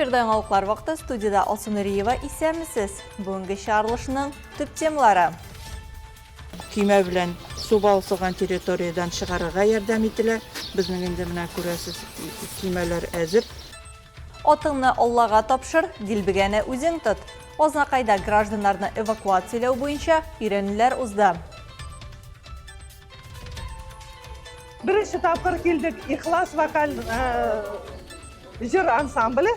Эфирда яңалыклар вакыты студиядә Алсу Нуриева исәнмесез. Бүгенге чыгарылышның төп темалары. Көймә белән су басылган территориядән чыгарырга ярдәм ителә. Безнең инде менә күрәсез, көймәләр әзер. Атыңны Аллага тапшыр, дилбегәне үзең тот. Азнакайда гражданнарны эвакуацияләү буенча өйрәнүләр узды. Беренче тапкыр килдек Ихлас вокаль җыр ансамбле.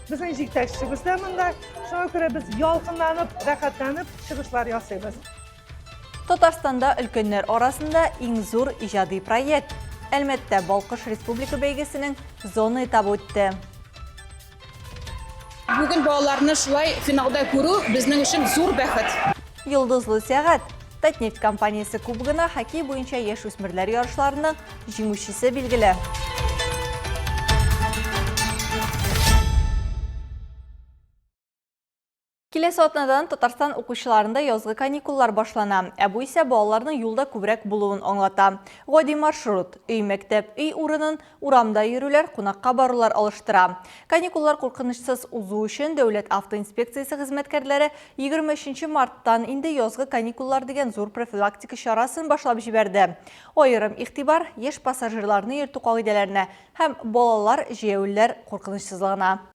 Безнең җитәкчебез дә монда. Шуңа күрә без ялкынланып, рәхәтләнеп чыгышлар ясыйбыз. Татарстанда өлкәннәр арасында иң зур иҗади проект. Әлмәттә Балкыш республика бәйгесенең зона этабы үтте. Бүген балаларны шулай финалда күрү безнең өчен зур бәхет. Йолдызлы сәгать. Татнефть компаниясе кубогына хоккей буенча яшүсмерләр ярышларының җиңүчесе билгеле. Киләсе атнадан Татарстан укучыларында язгы каникуллар башлана. Ә бу исә балаларның юлда күбрәк булуын аңлата. Гади маршрут, өй-мәктәп, өй урынын урамда йөрүләр, кунакка барулар алыштыра. Каникуллар куркынычсыз узу өчен Дәүләт автоинспекциясе хезмәткәрләре 23 марттан инде язгы каникуллар дигән зур профилактика чарасын башлап җибәрде. Аерым игътибар яшь пассажирларны йөртү кагыйдәләренә һәм балалар, җәяүлеләр куркынычсызлыгына.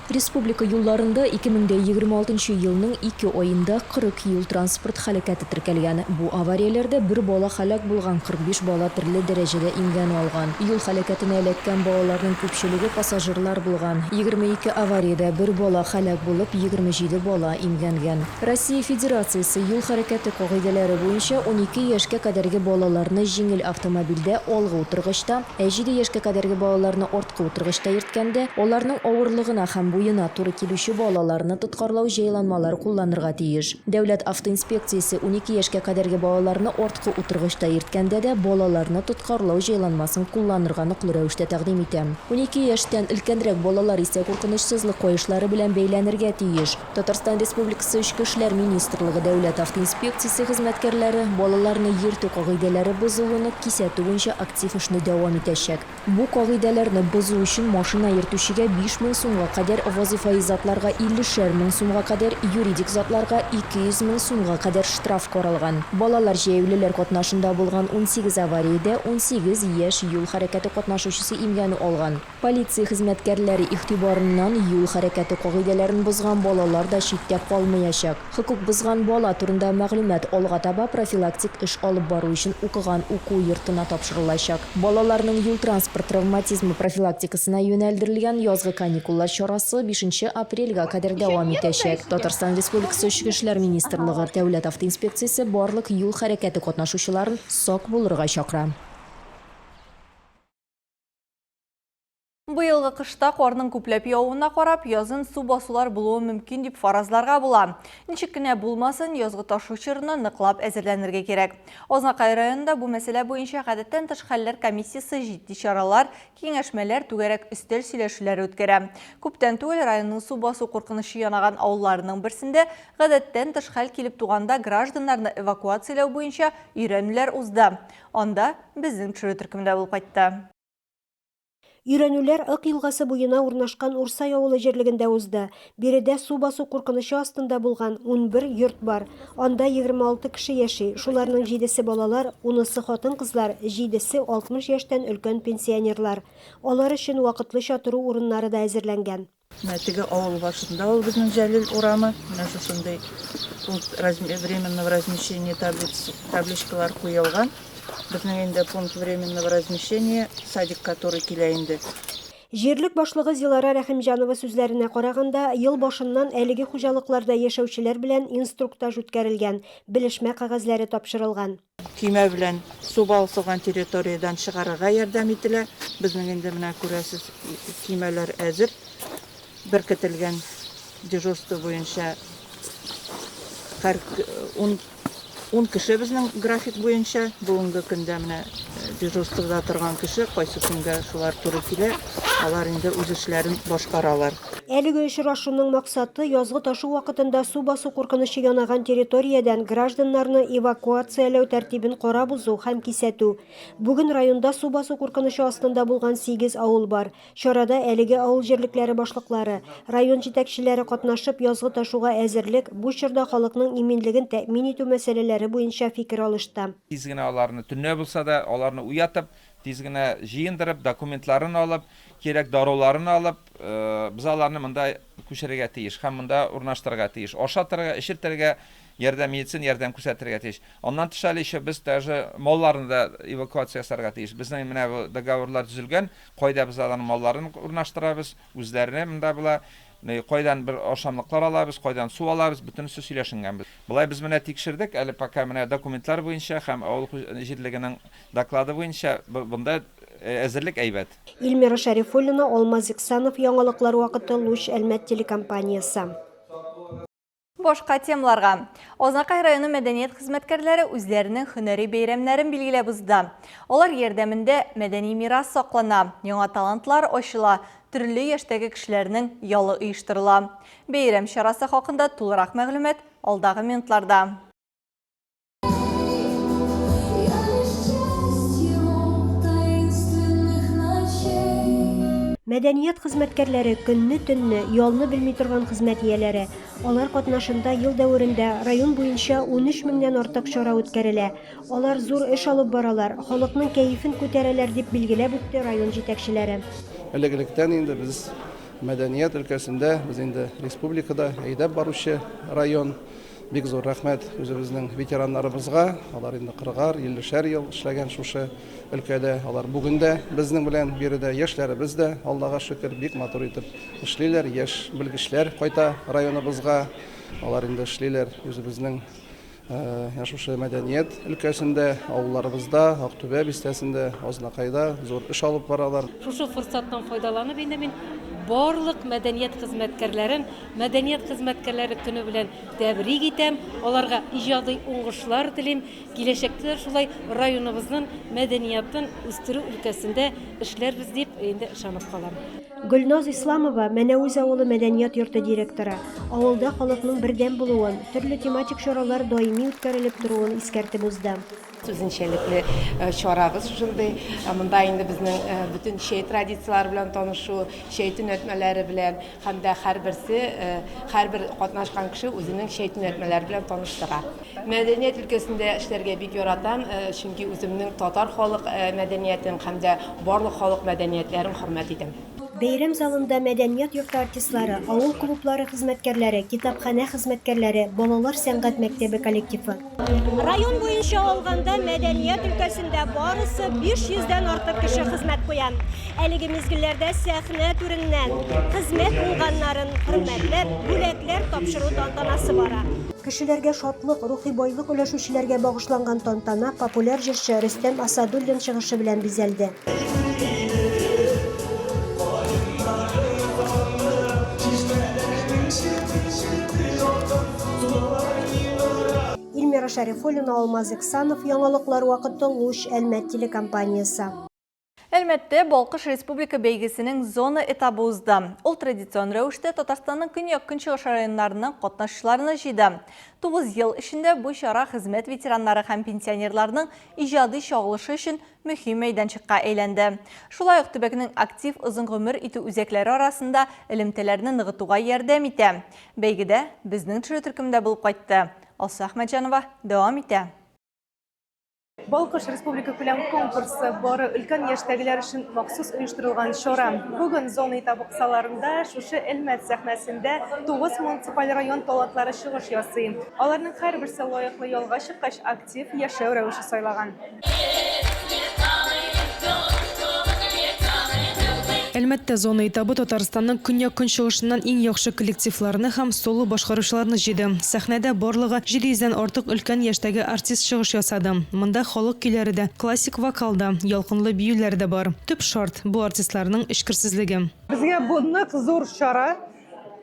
Республика юлларында 2026 елның ике аенда 40 юл-транспорт һәлакәте теркәлгән. Бу аварияләрдә бер бала һәлак булган, 45 бала төрле дәрәҗәдә имгәнү алган. Юл һәлакәтенә эләккән балаларның күпчелеге пассажирлар булган. 22 авариядә бер бала һәлак булып, 27 бала имгәнгән. Россия Федерациясе юл хәрәкәте кагыйдәләре буенча 12 яшькә кадәрге балаларны җиңел автомобильдә алгы утыргычта, ә җиде яшькә кадәрге балаларны арткы утыргычта йөрткәндә, аларның авырлыгына һәм буена туры килүче балаларны тоткарлау җайланмалары кулланырга тиеш. Дәүләт автоинспекциясе 12 яшькә кадәрге балаларны арткы утыргычта йөрткәндә дә балаларны тоткарлау җайланмасын кулланырга ныклы рәвештә тәкъдим итә. 12 яшьтән өлкәнрәк балалар исә куркынычсызлык каешлары белән бәйләнергә тиеш. Татарстан Республикасы Эчке эшләр министрлыгы Дәүләт автоинспекциясе хезмәткәрләре балаларны йөртү кагыйдәләре бозылуны кисәтү буенча актив эшне дәвам итәчәк. Бу кагыйдәләрне бозу өчен машина йөртүчегә 5000 сумга кадәр, вазыйфаи затларга иллешәр мең сумга кадәр, юридик затларга 200 мең сумга кадәр штраф каралган. Балалар җәяүлеләр катнашында булган 18 авариядә 18 яшь юл хәрәкәте катнашучысы имгәнү алган. Полиция хезмәткәрләре игътибарыннан юл хәрәкәте кагыйдәләрен бозган балалар да читтә калмаячак. Хокук бозган бала турында мәгълүмат алга таба профилактик эш алып бару өчен укыган уку йортына тапшырылачак. Балаларның юл-транспорт травматизмы профилактикасына юнәлдерелгән язгы каникуллар чарасы бишенче апрельгә кадәр дәвам итәчәк. Татарстан Республикасы Эчке эшләр министрлыгы, Дәүләт автоинспекциясе барлык юл хәрәкәте катнашучыларын сак булырга чакыра. Быелгы кышта карның күпләп явуына карап, язын су басулар булуы мөмкин дип фаразларга була. Ничек кенә булмасын, язгы ташу чорына ныклап әзерләнергә кирәк. Азнакай районында бу мәсьәлә буенча гадәттән тыш хәлләр комиссиясе җитди чаралар, киңәшмәләр, түгәрәк өстәл сөйләшүләре үткәрә. Күптән түгел районның су басу куркынычы янаган авылларының берсендә гадәттән тыш хәл килеп туганда гражданнарны эвакуацияләү буенча өйрәнүләр узды. Анда безнең төшерү төркеме дә булып кайтты. Өйрәнүләр Ык елгасы буена урнашкан Урсай авылы җирлегендә узды. Биредә су басу куркынычы астында булган 11 йорт бар. Анда 26 кеше яши, шуларның җидесе балалар, унысы хатын-кызлар, җидесе 60 яшьтән өлкән пенсионерлар. Алар өчен вакытлыча тору урыннары да әзерләнгән. Менә теге авыл башында ул безнең Җәлил урамы. Менә шушындый пункт временного размещения таблиц, табличкалар куелган. Безнең инде пункт временного размещения садикка туры килә инде. Җирлек башлыгы Зилара Рәхимҗанова сүзләренә караганда, ел башыннан әлеге хуҗалыкларда яшәүчеләр белән инструктаж үткәрелгән, белешмә кәгазьләре тапшырылган. Көймә белән су басылган территориядән чыгарырга ярдәм ителә. Безнең инде менә күрәсез, көймәләр әзер. Беркетелгән дежурство буенча һәр ун, ун кеше безнең график буенча. Бүгенге көндә менә дежурствода торган кеше, кайсы көнгә шулар туры килә, алар инде үз эшләрен башкаралар. Әлеге очрашуның максаты, язгы ташу вакытында су басу куркынычы янаган территориядән гражданнарны эвакуацияләү тәртибен карап узу һәм кисәтү. Бүген районда су басу куркынычы астында булган сигез авыл бар. Чарада әлеге авыл җирлекләре башлыклары, район җитәкчеләре катнашып, язгы ташуга әзерлек, бу чорда халыкның иминлеген тәэмин итү мәсьәләләре буенча фикер алышты. Тиз генә аларны, төнлә булса да, аларны уятып, Тиз генә җыендырып, документларын алып, кирәк даруларын алып, без аларны монда күчерергә тиеш һәм монда урнаштырырга тиеш. Ашатырга, эчертергә, ярдәм, медицина ярдәм күрсәтергә тиеш. Аннан тыш әле еще без даже малларны да эвакуация ясарга тиеш. Безнең менә бу договорлар төзелгән, кайда без аларның малларын урнаштырабыз, үзләренә монда була. Кайдан бер ашамлыклар алабыз, кайдан су алабыз, бөтенесе сөйләшенгән. Болай без менә тикшердек, әле пока менә документлар буенча һәм авыл җирлегенең Доклады буенча, монда әзерлек әйбәт. Илмира Шәрифуллина, Алмаз Иксанов, Яңалыклар вакыты, Луч, Әлмәт телекомпаниясе. Башка темаларга. Азнакай районы мәдәният хезмәткәрләре үзләренең һөнәри бәйрәмнәрен билгеләп узды. Алар ярдәмендә мәдәни мирас саклана, яңа талантлар ачыла, төрле яшьтәге кешеләрнең ялы оештырыла. Бәйрәм чарасы хакында тулырак мәгълүмат алдагы минутларда. Мәдәният хезмәткәрләре көнне-төнне, ялны белми торган хезмәт ияләре. Алар катнашында ел дәверендә район буенча 13 меңнән артык чара үткәрелә. Алар зур эш алып баралар, халыкның кәефен күтәрәләр, дип билгеләп үтте район җитәкчеләре. Элек-электән инде без мәдәният өлкәсендә, без инде республикада әйдәп баручы район. Бик зур рәхмәт үзебезнең ветераннарыбызга. Алар инде кырыгар, иллешәр ел эшләгән шушы өлкәдә. Алар бүген дә безнең белән биредә. Яшьләребез дә, Аллага шөкер, бик матур итеп эшлиләр. Яшь белгечләр кайта районыбызга. Алар инде эшлиләр үзебезнең менә шушы мәдәният өлкәсендә, авылларыбызда, Актүбә бистәсендә, Азнакайда зур эш алып баралар. Шушы форсаттан файдаланып инде мин барлык мәдәният хезмәткәрләрен Мәдәният хезмәткәрләре көне белән тәбрик итәм, аларга иҗади уңышлар телим, киләчәктә дә шулай районыбызның мәдәниятын үстерү өлкәсендә эшләрбез дип инде ышанып калам. Гөлназ Исламова, Мәнәвез авылы мәдәният йорты директоры, авылда халыкның бердәм булуын, төрле тематик чаралар даими үткәрелеп торуын искәртеп узды. Үзенчәлекле чарабыз шушындый. Монда инде безнең бөтен чәй традицияләре белән танышу, чәй төнәтмәләре белән һәм дә һәрберсе, һәрбер катнашкан кеше үзенең чәй төнәтмәләре белән таныштыра. Мәдәният өлкәсендә эшләргә бик яратам, чөнки үземнең татар халык мәдәниятен һәм дә барлык халык мәдәниятләрен хөрмәт итәм. Бәйрәм залында мәдәният йорты артистлары, авыл клублары хезмәткәрләре, китапханә хезмәткәрләре, балалар сәнгать мәктәбе коллективы. Район буенча алганда, мәдәният өлкәсендә барысы 500 дән артык кеше хезмәт куя. Әлеге мизгелләрдә сәхнә түреннән хезмәт уңганнарын хөрмәтләп, бүләкләр тапшыру тантанасы бара. Кешеләргә шатлык, рухи байлык өләшүчеләргә багышланган тантана популяр җырчы Рөстәм Асадуллин чыгышы белән бизәлде. Илмира Шәрифуллина, Алмаз Иксанов, Яңалыклар вакыты, Луч, Әлмәт телекомпаниясе. Әлмәттә Балкыш республика бәйгесенең зона этабы узды. Ул традицион рәвештә Татарстанның көньяк-көнчыгыш районнарының катнашчыларны җыйды. 9 ел эчендә бу чара хезмәт ветераннары һәм пенсионерларның иҗади чагылышы өчен мөһим мәйданчыкка әйләнде. Шулай ук төбәкнең актив озын гомер итү үзәкләре арасында элемтәләрне ныгытуга ярдәм итә. Бәйгедә безнең төшерү төркеме дә булып кайтты. Алсу Әхмәтҗанова дәвам итә. Балкыш республикакүләм конкурсы бары өлкән яшьтәгеләр өчен махсус оештырылган чара. Бүген зона этабы кысаларында шушы Әлмәт сәхнәсендә 9 муниципаль район талантлары чыгыш ясый. Аларның һәрберсе лаеклы ялга чыккач актив яшәү рәвеше сайлаган. Әлмәттә зона этабы Татарстанның көньяк-көнчыгышыннан иң яхшы коллективларны һәм соло башкаручыларны җыйды. Сәхнәдә барлыгы 700 дән артык өлкән яшьтәге артист чыгыш ясады. Монда халык көйләре дә, классик вокал да, ялкынлы биюләр дә бар. Төп шарт, бу артистларның эчкерсезлеге. Безгә бу нык зур чара.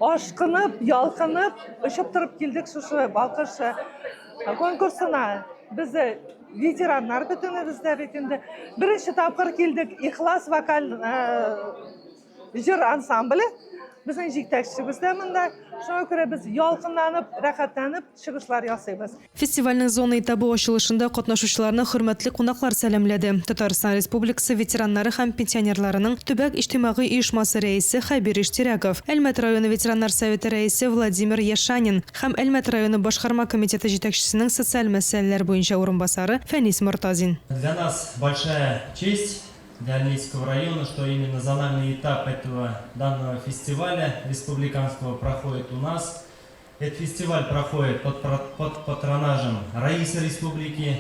Ашкынып, ялкынып, очып торып килдек шушы Балкыш конкурсына. Без ветераннар бөтенебез дә бит инде. Беренче тапкыр килдек Ихлас вокаль җыр ансамбле. Безнең җитәкчебез дә монда. Шуңа күрә без ялкынланып, рәхәтләнеп чыгышлар ясыйбыз. Фестивальнең зона этабы ачылышында катнашучыларны хөрмәтле кунаклар сәламләде, Татарстан Республикасы ветераннары һәм пенсионерларының төбәк иҗтимагый оешмасы рәисе Хәбир Иштирәков, Әлмәт районы ветераннар советы рәисе Владимир Яшанин һәм Әлмәт районы башкарма комитеты җитәкчесенең социаль мәсьәләләр буенча урынбасары Фәнис Мортазин. Для нас большая честь для Альметьевского района, что именно зональный этап этого данного фестиваля республиканского проходит у нас. Этот фестиваль проходит под, под патронажем Раиса Республики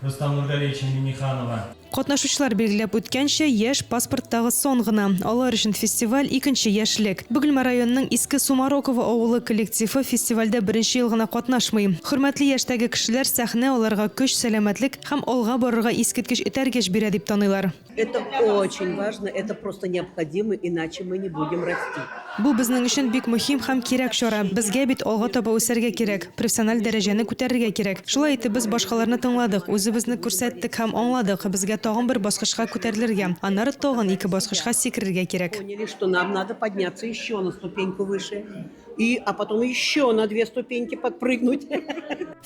Рустама Нургалиевича Минниханова. Катнашучылар билгеләп үткәнчә, яшь паспорттагы сон гына. Алар өчен фестиваль, икенче яшьлек. Бөгелмә районының Иске Сумароково авылы коллективы фестивальдә беренче ел гына катнашмый. Хөрмәтле яшьтәге кешеләр сәхнә аларга көч, сәламәтлек һәм алга барырга искиткеч этәргеч бирә дип таныйлар. Это очень важно, это просто необходимо, иначе мы не будем расти. Бу безнең өчен бик мөһим һәм кирәк чара. Безгә бит алга таба үсәргә кирәк, профессиональ дәрәҗәне күтәрергә кирәк. Шулай итеп, без башкаларны тыңладык, үзебезне күрсәттек һәм аңладык, безгә тагын бер баскычка күтәрелергә, аннары тагын ике баскычка сикерергә кирәк. Поняли, что нам надо подняться еще на ступеньку выше. И, а потом еще на две ступеньки подпрыгнуть.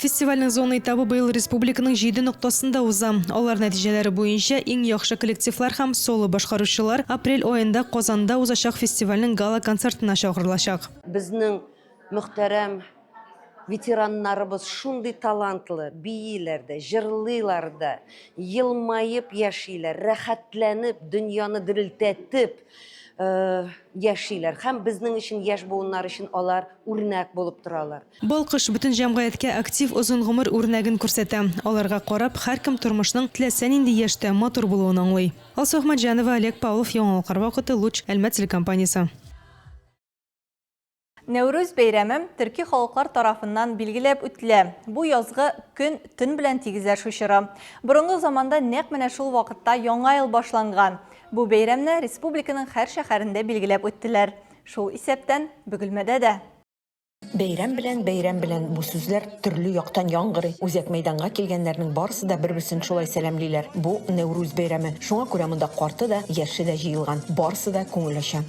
Фестивальнең зона этабы быел республиканың җиде ноктасында уза. Алар нәтиҗәләре буенча иң яхшы коллективлар һәм соло башкаручылар апрель аенда Казанда узачак фестивальнең гала-концертына чакырылачак. Безнең мөхтәрәм ветераннарыбыз шундый талантлы, бииләр дә, җырлыйлар да, елмаеп яшиләр, рәхәтләнеп, дөньяны дерелтәтеп яшиләр һәм безнең өчен, яшь буыннар өчен алар үрнәк булып торалар. Балкыш бөтен җәмгыятькә актив озын гомер үрнәген күрсәтә. Аларга карап, һәркем тормышның теләсә нинди яшьтә матур булуын аңлый. Алсу Әхмәтҗанова, Олег Павлов, Яңалыклар вакыты, Луч, Әлмәт телекомпаниясе. Нәүрүз бәйрәме төрки халыклар тарафыннан билгеләп үтелә. Бу язгы көн төн белән тигезләшү чоры. Борынгы заманда нәкъ менә шул вакытта Яңа ел башланган. Бу бәйрәмне республиканың һәр шәһәрендә билгеләп үттеләр. Шул исәптән, Бөгелмәдә дә. Бәйрәм белән, бәйрәм белән, бу сүзләр төрле яктан яңгырый. Үзәк мәйданга килгәннәрнең барысы да бер-берсен шулай сәламлиләр. Бу, Нәүрүз бәйрәме. Шуңа күрә монда карты да, яше дә җыелган. Барысы да күңел ача.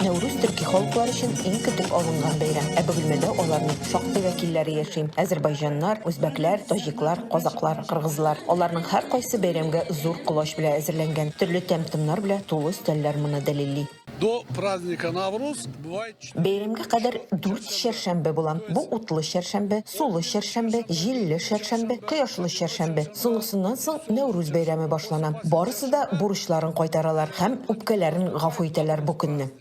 Нәүрүз төрки халыклар өчен иң көтеп алынган бәйрәм. Ә Бөгелмәдә аларның шактый вәкилләре яши. Әзербайҗаннар, үзбәкләр, таҗиклар, казакълар, кыргызлар. Аларның һәркайсы бәйрәмгә зур колач белән әзерләнгән. Төрле тәм-томнар белән тулы өстәлләр моны дәлилли. До праздника Навруз бывает. Бәйрәмгә кадәр дүрт чәршәмбе була. Бу утлы чәршәмбе, сулы чәршәмбе, җилле чәршәмбе, кояшлы чәршәмбе. Соңгысыннан соң Нәүрүз бәйрәме башлана. Барысы да бурычларын кайтаралар һәм үпкәләрен гафу итәләр бу көнне.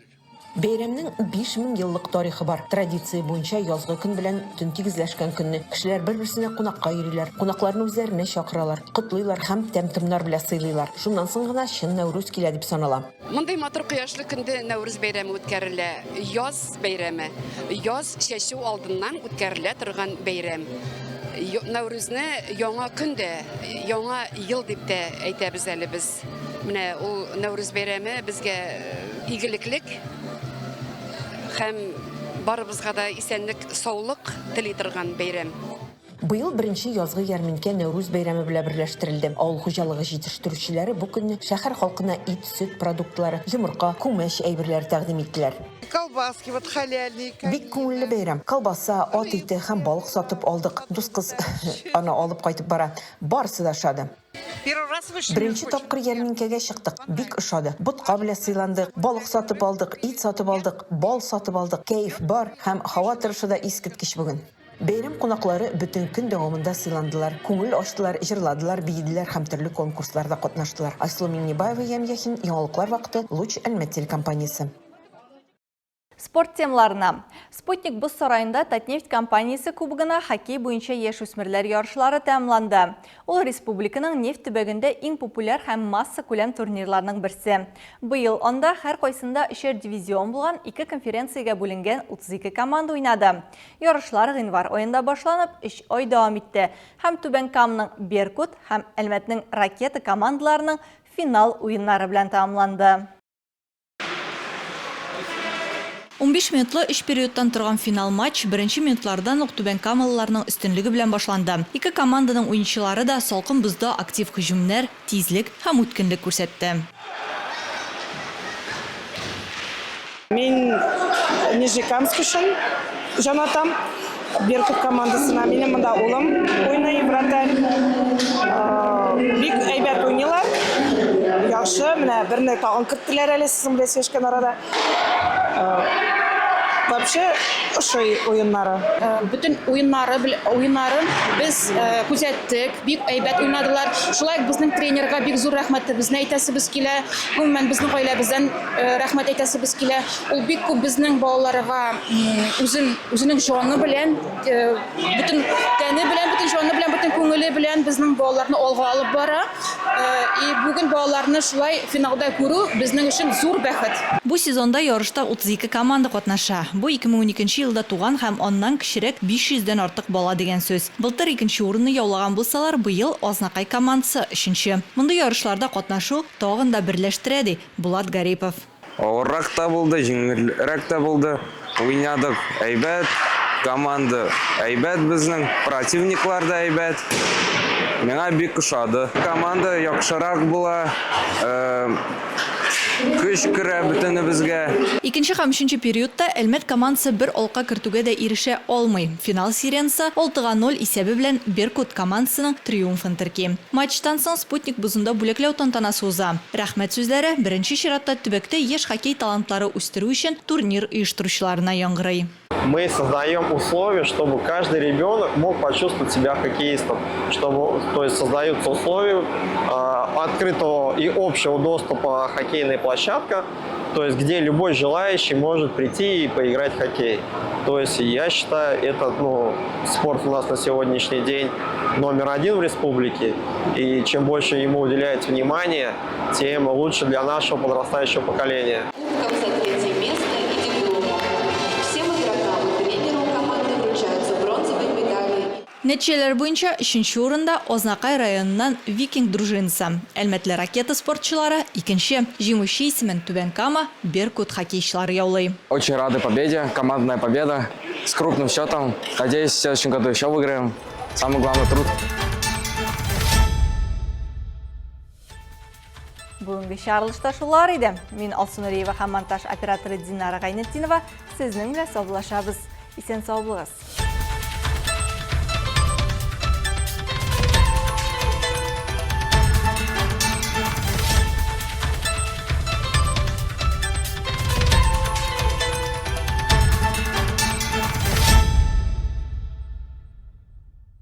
Бәйрәмнең 5000 еллык тарихы бар. Традиция буенча язгы көн белән төн тигезләшкән көнне кешеләр бер-берсенә кунакка йөриләр, кунакларны үзләренә чакыралар, котлыйлар һәм тәм-томнар белән сыйлыйлар. Шуннан соң гына чын Нәүрүз килә дип санала. Мондый матур кояшлы көндә Нәүрүз бәйрәме үткәрелә. Яз бәйрәме. Яз чәчү алдыннан үткәрелә торган бәйрәм. Нәүрүзне яңа көн дә, яңа ел дип тә әйтәбез әле без. Менә ул Нәүрүз бәйрәме безгә игелеклек һәм барыбызга да исәнлек, саулык тели торган бәйрәм. Быел беренче язгы ярминкә Нәүрүз бәйрәме белән берләштерелде. Авыл хуҗалыгы җитештерүчеләре бу көнне шәһәр халкына ит, сөт продуктлары, йомырка, күмәч әйберләре тәкъдим иттеләр. Колбаски вот халяльные. Бик күңелле бәйрәм. Колбаса, ат ите һәм балык сатып алдык. Дус кыз аны алып кайтып бара. Барысы да ошады. Беренче тапкыр ярминкәгә чыктык. Бик ошады. Ботка белән сыйландык, балык сатып алдык, ит сатып алдык, бал сатып алдык. Кәеф бар һәм һава торышы да искиткеч бүген. Бәйрәм кунаклары бөтен көн дәвамында сыйландылар, күңел ачтылар, җырладылар, биеделәр һәм төрле конкурсларда катнаштылар. Айсылу Миңнебаева, Ям Яхин, Яңалыклар вакыты, Луч, Әлмәт телекомпаниясе. Спорт темаларына. Спутник боз сараенда Татнефть компаниясе кубогына хоккей буенча яшүсмерләр ярышлары тәмамланды. Ул республиканың нефть төбәгендә иң популяр һәм массакүләм турнирларның берсе. Быел анда һәркайсында өчәр дивизион булган ике конференциягә бүленгән 32 команда уйнады. Ярышлар гыйнвар аенда башланып, өч ай дәвам итте һәм Түбән Каманың Беркут һәм Әлмәтнең Ракета командаларының финал уеннары белән тәмамланды. 15 минутлы өч периодтан торган финал матч беренче минутлардан ук түбәнкамалыларның өстенлеге белән башланды. Ике команданың уенчылары да салкын бозда актив һөҗүмнәр, тизлек һәм үткенлек күрсәтте. Мин Нижнекамск өчен җан атам. Беркут командасына. Минем монда улым уйный, вратарь. Бик әйбәт уйныйлар. Яхшы, менә берне тагын керттеләр әле сезнең белән сөйләшкән арада. Вообще ошый уеннары. Бөтен уеннары уеннарын без күзәттек, бик әйбәт уйнадылар. Шулай ук безнең тренерга бик зур рәхмәтебезне әйтәсебез килә. Гомумән, безнең гаиләбездән рәхмәт әйтәсебез килә. Ул бик күп безнең балаларга үзен үзенең җаны белән, бөтен тәне белән, бөтен җаны белән, бөтен күңеле белән безнең балаларны алга алып бара. И бүген балаларны шулай финалда күрү безнең өчен зур бәхет. Бу сезонда ярышта 32 команда катнаша. Бу 2012 нче елда туган һәм аннан кечерәк 500 дән артык бала дигән сүз. Былтыр икенче урынны яулаган булсалар, быел Азнакай командасы, өченче. Мондый ярышларда катнашу тагын да берләштерә, ди Булат Гарипов. Авыррак та булды, җиңелрәк тә булды. Уйнадык әйбәт, команда әйбәт безнең, противниклар да әйбәт. Миңа бик ошады. Команда яхшырак була, көч керә бөтенебезгә. Икенче һәм өченче периодта Әлмәт командасы бер алка кертүгә дә ирешә алмый. Финал сериясе алтыга ноль исәбе белән Беркут командасының триумфын терки. Матчтан соң Спутник бозында бүләкләү тантанасы уза. Рәхмәт сүзләре, беренче чиратта, төбәктә яшь хоккей талантлары үстерү өчен турнир оештыручыларына яңгырый. Мы создаем условия, чтобы каждый ребенок мог почувствовать себя хоккеистом, чтобы, то есть создаются условия открытого и общего доступа хоккейная площадка, то есть где любой желающий может прийти и поиграть в хоккей. То есть я считаю, это, ну, спорт у нас на сегодняшний день номер один в республике. И чем больше ему уделяется внимания, тем лучше для нашего подрастающего поколения. Кубком за третье место и дипломом. Всем игрокам и тренеру команды вручаются бронзовые медали. Нәтиҗәләр буенча өченче урында Азнакай районыннан Викинг дружинасы, Әлмәтле Ракета спортчылары, икенче, җиңүче исемен Түбән Кама Беркут хоккейчылары яулый. Очень рады победе, командная победа с крупным счетом. Надеюсь, в следующем году еще выиграем. Самый главный труд. Бүгенге чыгарылышта шулар иде. Мин Алсу Нуриева һәм монтаж операторы Динара Гайнетдинова сезнең белән саубуллашабыз. Исән сау булыгыз.